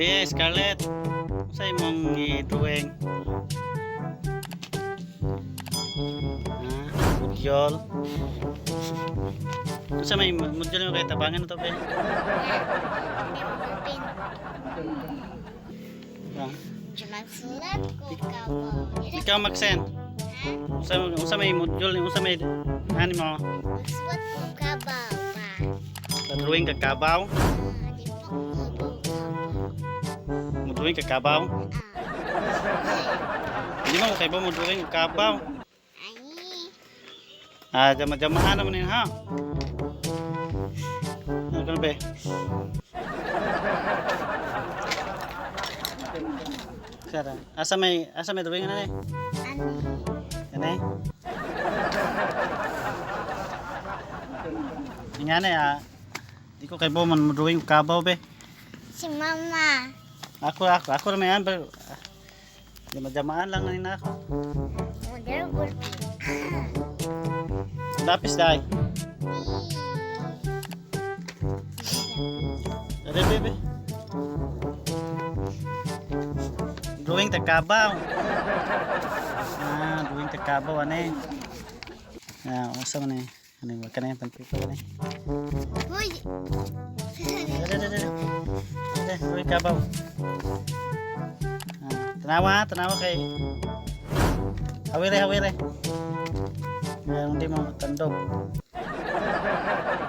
Eh, Scarlett. Unsa imong i-drawing? Ah, mudyol. Unsa may mudyol mo kay tabangan to be? Hindi mo gupin. Ah. Magsulat ko kabaw. Ikaw mag-send. Ha? Unsa may mudyol, unsa may ani mo? Magsulat ko kabaw ba? Sa drawing ka kabaw, Ah, di pa ko kabaw kabaw. mo drawing ka kabaw. Ah. Hindi mo kay ba mo drawing ka kabaw. Ay. Ah, jama-jamahan naman yun ha. Ano ka na be? Sara, asa may drawing na eh? Ano? Ano eh? Nga na ah. Di ko kay bo man mo drawing kabaw be. Si mama. Ako ra may an pero ah, jama-jamaan lang na nina ako. Model gulpin. Lapis dai. Dali bebe. Drawing ta kabaw. Ah, drawing ta kabaw ane. Ah, usa man eh. Ano ba kanay pan-paper ane. Uy! Dali dali dali. Dali, drawing kabaw. Ah, tanawa, tanawa kay Hawire, hawire. Ah, hindi mo tandog.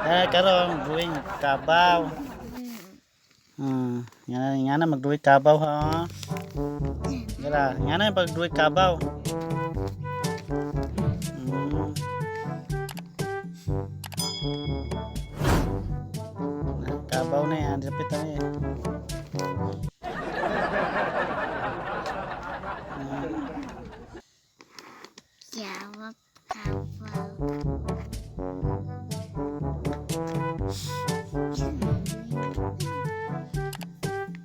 Eh, karon drawing kabaw. Nga na mag-drawing kabaw ha. Gara, nga na pag-drawing kabaw. Na, kabaw na yan, dapat na eh. Jawab kabaw.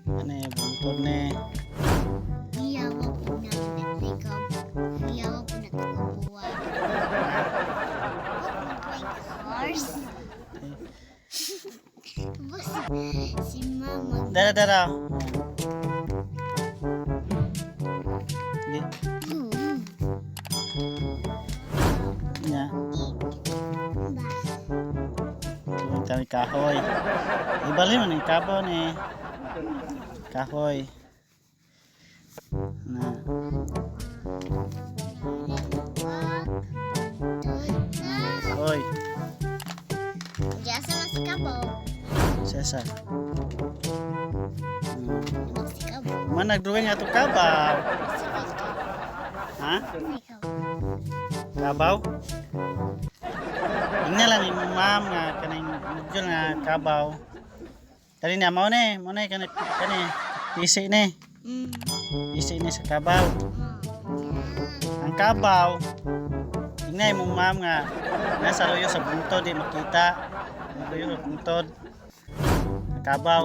Ano eh, buntod na eh. Giyawa po na naglikab. Giyawa po na tukubuwa. Horse. Tapos si mama. Dara, dara. Sige. Nga. Drawing tayo kahoy. Ibali mo ni kabaw ni. Kahoy. Na. Kahoy. Jasa mas kabaw. Sesa. Mas kabaw. Man nagdrawing ato kabaw. Ha? Kabaw? Ingna lang imong ma'am nga kaning mudyol nga kabaw. Kani na mao ni kani kani pisi ni. Pisi ni sa kabaw. Ang kabaw, ingna imong ma'am nga nasa luyo sa buntod di makita. Luyo sa buntod. Ang kabaw.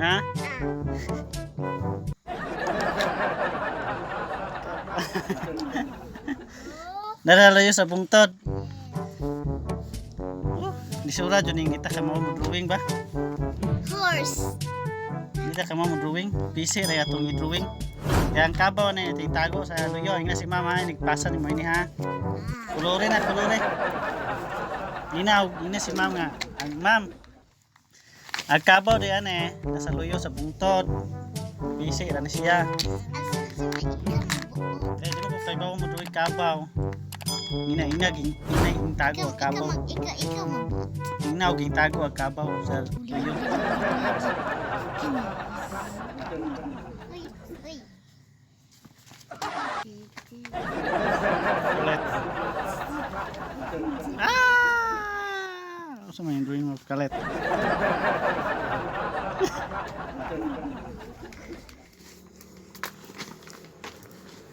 Ha? Naralayo sa bungtod. Oh, nisura jud ning kita ka mao mo drawing ba? Horse. Kita ka mao mo drawing. Busy ra atong i-drawing. Kaya ang kabaw na ito itago sa luyo. Ingna si mama ay nagpasa ni mo ini ha. Kulore na, kulore. Ina, ina si ma'am nga. Ang ma'am. Ang kabaw di ane, nasa luyo sa bungtod. Busy ra na siya. Kaya di mo ko kay bawo mo drawing kabaw. Ina ina ging ina ing tago ang kabaw. Ikaw, ikaw mabuot. Ina og ging tago ang kabaw sa luyo. Uy, uy. Ulit. Ah! Unsa man yung drawing mo kalit?